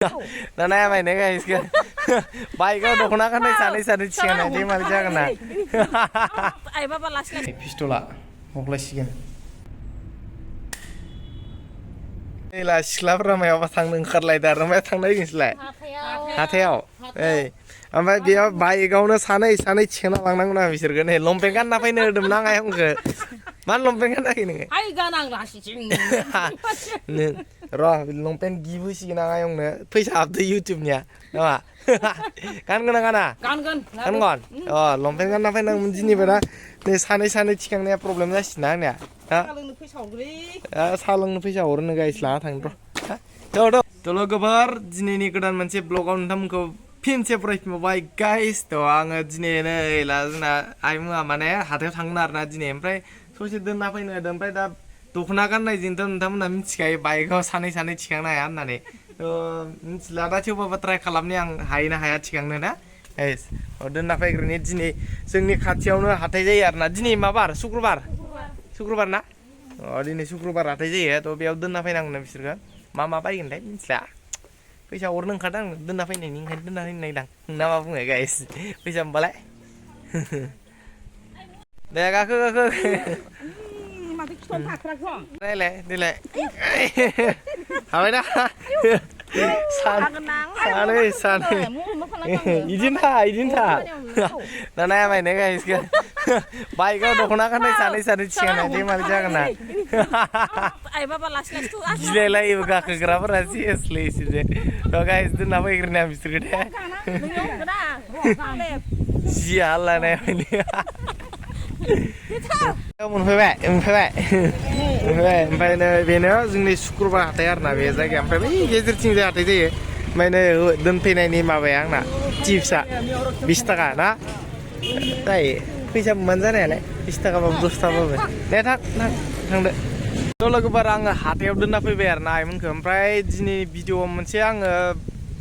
दाना नायबायनो गाइसखो बाइकआव दख'ना गाननाय सानै थिखांनाय दे माबि जागोन ना आइ बाबा लासै पिस्टला हख्लायसिगोन नैला सिख्लाफोरा मायावबा थांनो ओंखारलायदो आरो माया थांनो नोंसोरलाय हाथायाव ओइ ओमफ्राय बेयाव बाइकआवनो सानै थिखांना लांनांगौ ना बिसोरखौ नै लंपेन्ट गानना फैनो होदोंमोन आं आयंखौ मानो लंपेन्ट गानाखै नोङो आइ गानांलासिजों नों र' लंपेन्ट गिफ्ट होसिगोन आं आयंनो फैसा हाबदो इउटुबनिया नामा गानगोन ना गाना गानगोन अ लंपेन्ट गानना फैनांगौमोन दिनैबो ना नै सानै थिखांनाया प्रब्लेम जासिगोन ना आंनिया साहा लोंनो फैसा हरो गाइस लाना थांनो र' लोगोफोर दिनैनि गोदान मोनसे ब्लगाव नोंथांमोनखौ फिनसे फरायफिनबावबाय गाइस आङो दिनै नै जोंना आइमुआ माने हाथायाव थांगोन आरोना दिनै ओमफ्राय ससे दोनना फैनो होदों ओमफ्राय दा दख'ना गाननायजोंथ' नोंथांमोनहा मिथिखायो बाइकआव सानै थिखांनो हाया होननानै मिथिला दा थेवबाबो ट्राइ खालामनि आं हायो ना हाया थिखांनो ना गाइस दोनना फैग्रोनि दिनै जोंनि खाथियावनो हाथाय जायो आरोना दिनै मा बार शुक्रबार ना दिनै शुक्रबार हाथाय जायो थ' बेयाव दोनना फैनांगोन बिसोरखौ मा बायगोनथाय मिथिला फैसा हरनो ओंखारदों आं दोनना फैनायनि ओंखायनो दोनना फैनो नागिरदां नोंना मा बुङो गाइस फैसा मोनबालाय दे गाखो देलाय हाबायना सानै इदिनो था दा नायबायनो गाइसखो बाइकआव दख'ना गाननाय सानै थिखांनाय दे माबि जागोन ना आइ बाबा लासै गिलायलायो गाखोग्राफोरा सिरियासलि इसोरजों थ' गाइस दोनना फैग्रोनि आं बिसोरखौ दे जि हाल्ला नायबायनो मोनफैबाय ओमफ्राय नै बेनो जोंनि शुक्रबार हाथाय आरोना बे जायगाया ओमफ्राय बै गेजेरथिंजाय हाथाय जायो ओमफ्राय नै दोनफैनायनि माबाया आंना टिप्सआ 20 थाखा ना जायो फैसा मोनबानो जानायालाय 20 थाखाबाबो 10 थाखाबाबो दे थांदो थ' लोगोफोर आङो हाथायाव दोनना फैबाय आरोना आइमोनखौ ओमफ्राय दिनै भिडिअ मोनसे आङो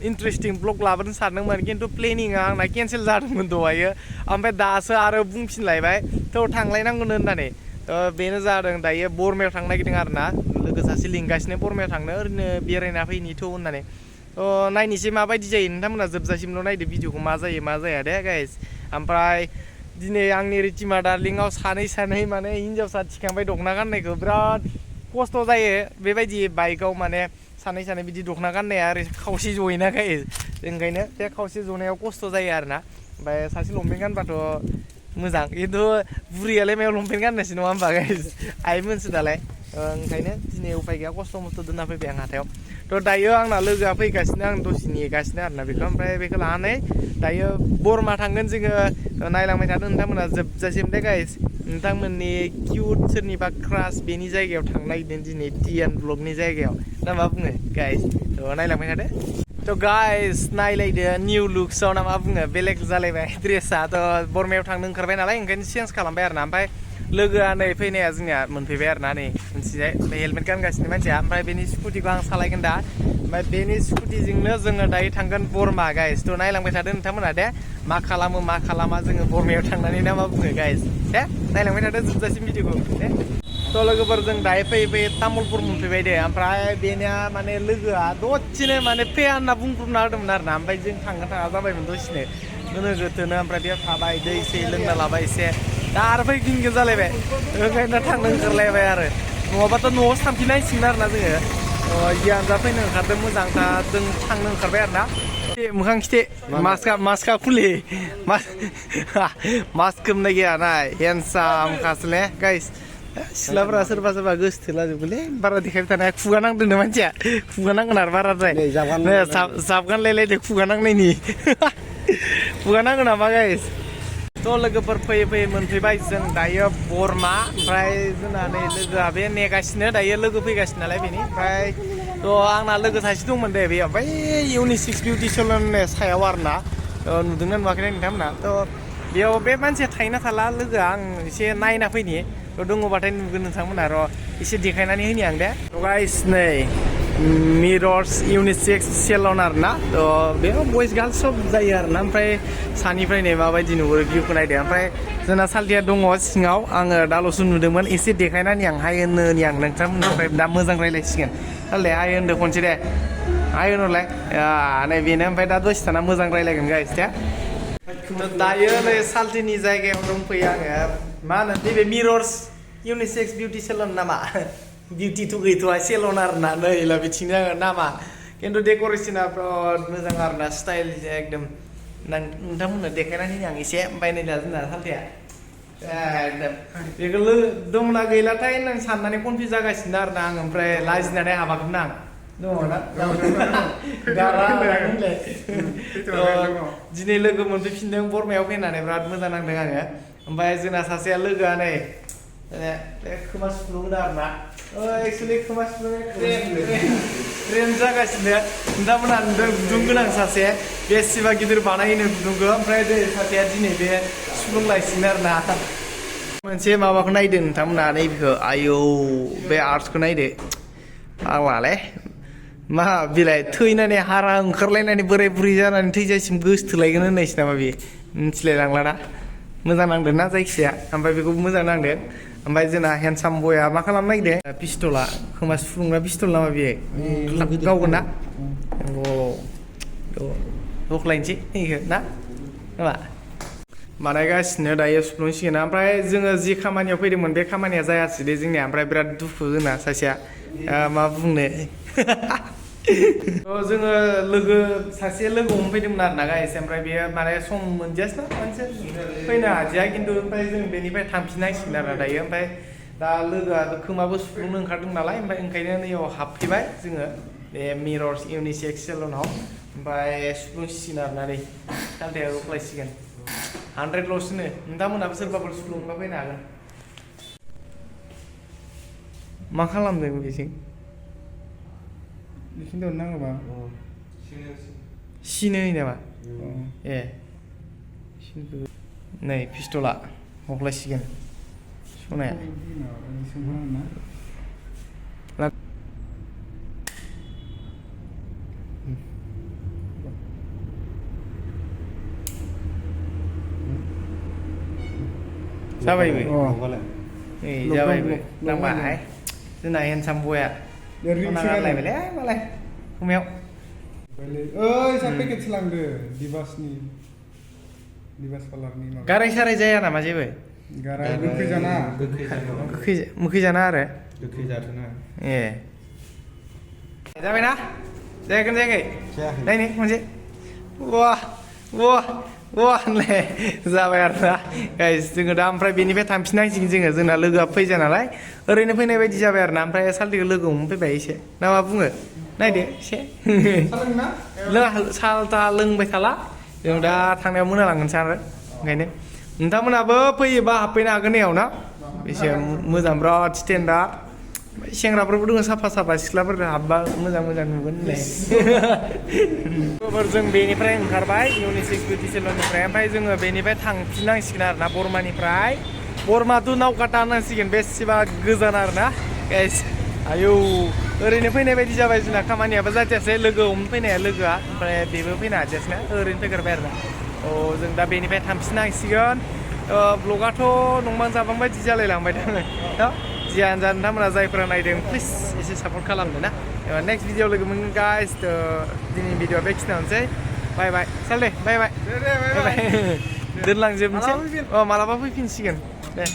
इन्टारेस्टिं ब्लग लाबोनो सानदोंमोन खिन्थु प्लेनिंआ आंना केन्सेल जादोंमोन दहायो ओमफ्राय दासो आरो बुंफिनलायबाय थ' थांलायनांगौनो होननानै बेनो जादों दायो बरमायाव थांनो नागिरदों आरोना लोगो सासे लिंगासिनो बरमायाव थांनो ओरैनो बेरायना फैनिथ' होननानै थ' नायनोसै माबायदि जायो नोंथांमोना जोबजासिमल' नायदो भिडिअखौ मा जायो मा जाया दे गाइस ओमफ्राय दिनै आंनि रिटिमा डार्लिंआव सानै माने हिन्जावसा थिखांबाय दख'ना गाननायखौ बिराद खस्थ' जायो बेबायदि बाइकआव माने सानै बिदि दख'ना गाननाया ओरै खावसे जयोना गाइस ओंखायनो बे खावसे जनायाव खस्थ' जायो आरोना ओमफ्राय सासे लंपेन्ट गानबाथ' मोजां खिन्थु बुरियालाय मायाव लंपेन्ट गाननोसै नङा होमबा गाइस आइमोनसो दालाय ओंखायनो दिनै उफाय गैया खस्थ' मस्थ' दोनना फैबाय आं हाथायाव थ' दायो आंना लोगोआ फैगासिनो आं दसे नेगासिनो आरोना बेखौ ओमफ्राय बेखौ लानानै दायो बरमा थांगोन जोङो नायलांबाय थादों नोंथांमोना जोबजासिम दे गाइस नोंथांमोननि किउट सोरनिबा क्रास बेनि जायगायाव थांनो नागिरदों दिनै टिएन ब्लगनि जायगायाव ना मा बुङो गाइस थ' नायलांबाय थादो थ' गाइस नायलायदो निउ लुक्सआव ना मा बुङो बेलेग जालायबाय ड्रेसा थ' बरमायाव थांनो ओंखारबाय नालाय ओंखायनो चेन्ज खालामबाय आरोना ओमफ्राय लोगोआ नै फैनाया जोंनिया मोनफैबाय आरोना नै मोनथिबाय हेलमेट गानगासिनो मानसिया ओमफ्राय बेनि स्कुटिखौ आं सालायगोन दा ओमफ्राय बेनि स्कुटिजोंनो जोङो दायो थांगोन बरमा गाइस थ' नायलांबाय थादो नोंथांमोना दे मा खालामो मा खालामा जोङो बरमायाव थांनानै ना मा बुङो गाइस दे नायलांबाय थादो जोबजासिम भिडिअखौ दे थ' लोगोफोर जों दायो फैयै तामुलपुर मोनफैबाय दे ओमफ्राय बेनिया माने लोगोआ दसेनो माने फैया होनना बुंब्रुना होदोंमोन आरोना ओमफ्राय जों थांगोन थाङा जाबायमोन दसेनो गोनो गोथोनो ओमफ्राय बेयाव थाबाय दै एसे लोंना लाबाय एसे दा आरो फैफिनगोन जालायबाय ओंखायनो थांनो ओंखारलायबाय आरो नङाबाथ' न'आवसो थांफिननांसिगोन आरोना जोङो गियान जा फैनो ओंखारदों मोजां दा जों थांनो ओंखारबाय आरोना मोखां खिथे मास्का खुलि मास्क खोबनाय गैया नाय हेन्डसाम खासले गाइस सिख्लाफोरा सोरबा गोसोथोलाजोबोलै बारा देखायबाय थानाया खुगा नांदोंनो मानसिया खुगा नांगोन आरो बाराद्राय जाबगानलायलायदो खुगा नांनायनि खुगा नांगोन नामा गाइस थ' लोगोफोर फैयै मोनफैबाय जों दायो बरमा ओमफ्राय जोंना नै लोगोआ बे नेगासिनो दायो लोगो फैगासिनो नालाय बेनि ओमफ्राय थ' आंना लोगो सासे दंमोन दे बेयाव बै इउनिसिक्स बिउटि सल'नि सायाव आरोना नुदोंना नुवाखैना नोंथांमोना थ' बेयाव बे मानसिया थायोना थाला लोगोआ आं एसे नायना फैनि दङबाथाय नुगोन नोंथांमोना र' एसे देखायनानै होनि आं दे गाइस नै मिरर्स इउनिसेक्स सेलन आरोना थ' बेयाव बयस गार्ल्स सब जायो आरोना ओमफ्राय सानिफ्राय नै माबायदि नुहुरो भिउखौ नायदो ओमफ्राय जोंना सालथिया दङ सिङाव आङो दाल'सो नुदोंमोन एसे देखायनानै आं हाय होनोनि आं नोंथांमोननिफ्राय दा मोजां रायज्लायसिगोन सालथे हाय होनदो खनसे दे हायो नलाय नै बेनो ओमफ्राय दा दसे थाना मोजां रायलायगोन गाइस दे दायो नै साल्टिनि जायगायाव दंफैयो आङो मा होनो नैबे मिरर्स इउनिसेक्स बिउटि सेलन नामा बिउटिथ' गैथ'आ सेलन आरोना नै ला बिथिंनो नामा खिन्थु डेक'रेसना बिराद मोजां आरोना स्टाइल एकदम नोंथांमोननो देखायनानै आं एसे ओमफ्राय नै दा जोंना साल्टिया एकदम बेखौ दंना गैलाथाय नों साननानै कनफिउज जागासिनो आरोना आं ओमफ्राय लाजिनानै हाबाखैमोन आं दङना गारा होनलाय दिनै लोगो मोनफैफिनदों बरमायाव फैनानै बिराद मोजां नांदों आङो ओमफ्राय जोंना सासेया लोगोआ नै खोमा सुफ्लुंदों आरोना एक्सुवेलि खोमा सुफ्लुंनाय ट्रेन जागासिनो नोंथांमोनहा नुदों गुदुं गोनां सासे बेसेबा गिदिर बानायनो गुदुंखौ ओमफ्राय सासेया दिनै बे सुफ्लुंलायसिगोन आरोना मोनसे माबाखौ नायदों नोंथांमोनहा नैबेखौ आयौ बे आर्ट्सखौ नायदो फाग्लालै मा बिलाइ थैनानै हारा ओंखारलायनानै बोराय बुरै जानानै थैजासिम गोसथोलायगोन होननायसो नामा बे मिथिलायलांला ना मोजां नांदों ना जायखिजाया ओमफ्राय बेखौबो मोजां नांदों ओमफ्राय जोंना हेन्डसाम बया मा खालामनो नागिरदों पिस्टला खोमा सुफ्लुंग्रा पिस्टल नामा बेयो गावगोन ना दख्लायनोसै नैखौ ना नामा बानायगासिनो दायो सुफ्लुंसिगोन ओमफ्राय जोङो जि खामानियाव फैदोंमोन बे खामानिया जायासै दे जोंनिया ओमफ्राय बिराद दुखु जोंना सासेया मा बुंनो जोङो लोगो सासे लोगो हमफैदोंमोन आरोना गाइस ओमफ्राय बेयो माने सम मोनदियासै ना मोनसे फैनो हादिया खिन्थु ओमफ्राय जों बेनिफ्राय थांफिननांसिगोन आरो दायो ओमफ्राय दा लोगोआ खोमाबो सुफ्लुंनो ओंखारदों नालाय ओमफ्राय ओंखायनो नैयाव हाबफैबाय जोङो बे मिरर्स इउनिसेक्स सेलनाव ओमफ्राय सुफ्लुंसिगोन आरोना नै साल्टिया दख्लायसिगोन 100 ल'सोनो नोंथांमोनहाबो सोरबाफोर सुफ्लुंबा फैनो हागोन मा खालामदों बेजों बेखिनियाव नाङोबा सिनो नामा ए नै पिस्टला हख्लायसिगोन सनाया जाबायबो नै जाबायबो नांबाय जोंना हेन्डसाम बया नागारलायबायलै मालाय खोमायाव ओइ सा पेकेट लांदो दिबासनि दिबास कालारनि माबा गाराय साराय जाया नामा जेबो गाराय गोखै जाना मोखै जाना आरो गोखै जाथोना ए जाबायना जायाखै जायाखै नायनो मोनसे वाह वाह वाह होनलाय जाबाय आरोना गाइस जोङो दा ओमफ्राय बेनिफ्राय थांफिननांसिगोन जोङो जोंना लोगोआ फैजा नालाय ओरैनो फैनाय बायदि जाबाय आरोना ओमफ्राय साल्टिखौ लोगो हमफैबाय एसे ना मा बुङो नायदो एसे साल्टा लोंबाय थाला जों दा थांनायाव मोनालांगोनसो आरो ओंखायनो नोंथांमोनाबो फैयोबा हाबफैनो हागोन नैयाव ना एसे मोजां बिराद स्टेन्डार्ड सेंग्राफोरबो दङ साफा साफा सिख्लाफोर हाबबा मोजां मोजां नुगोन होनलाय जों बेनिफ्राय ओंखारबाय इउनिसेक्स बिउटि सेलननिफ्राय ओमफ्राय जोङो बेनिफ्राय थांफिननांसिगोन आरोना बरमानिफ्राय बरमा टु नावकाटा होनांसिगोन बेसेबा गोजान आरोना गाइस आयौ ओरैनो फैनाय बायदि जाबाय जोंना खामानियाबो जाथियासै लोगो हमनो फैनाया लोगोआ ओमफ्राय बेबो फैनो हादियासै ना ओरैनो फैग्रोबाय आरोना जों दा बेनिफ्राय थांफिननांसिगोन ब्लगाथ' नंबां जाबां बायदि जालायलांबाय दङ जियानो जा नोंथांमोना जायफोरा नायदों प्लिज एसे सापर्ट खालामदो ना नेक्स्ट भिडिअ लोगो मोनगोन गाइस दिनैनि भिडिअआ बेखिनियावनोसै बाय बाय साल दे बाय बाय दोनलांजोबनोसै मालाबा फैफिनसिगोन दे